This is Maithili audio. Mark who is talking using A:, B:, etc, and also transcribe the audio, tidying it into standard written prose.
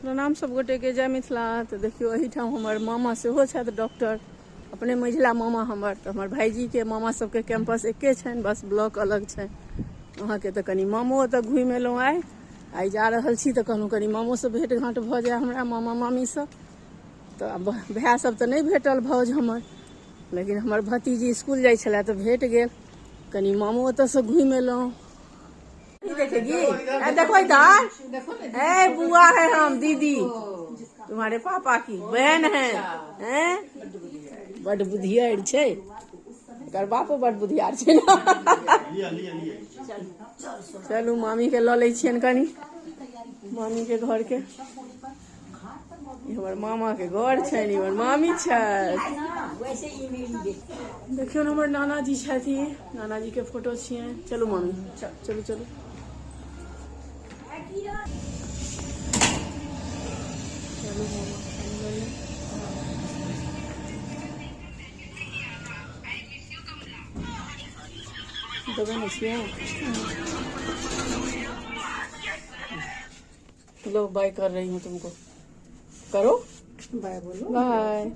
A: प्रणाम सब गोटे के, जय मिथिला। तऽ देखियौ एहिठाम हमर मामा सेहो छथि डॉक्टर, अपने मझिला मामा हमर। तऽ हमर भाईजी के मामा सबके कैंपस एके छनि, बस ब्लॉक अलग छनि। अहाँके तऽ कनि मामो ओतऽ घुमि एलहुँ। आइ आइ जा रहल छी तऽ कहलहुँ कनि मामोसँ भेट घाँट भऽ जाय हमरा, मामा मामीसँ। तऽ भाय सब तऽ नहि भेटल, भाउज हमर, लेकिन हमर भतीजी स्कूल जाइ छलै तऽ भेट गेल। कनि मामो ओतऽसँ घुमि एलहुँ। देखेगी, देखो इधर, ए बुआ है हम, दीदी तुम्हारे पापा की बहन है। हैं, बड बुधियार छै, एकर बापो बड बुधियार छै ने। चलू, मामी के लऽ लै छियनि कनि मामी के घर के। ई हमर मामा के घर छनि, हमर मामी छथि। देखियौ ने, हमर नानाजी छथि, नानाजी के फोटो छियनि। चलू मामी, चलू चलू चलू मामा। देबै ने छियै। लो, बाय कर रही हूँ तुमको, करो।
B: बाय बोलो।
A: बाय।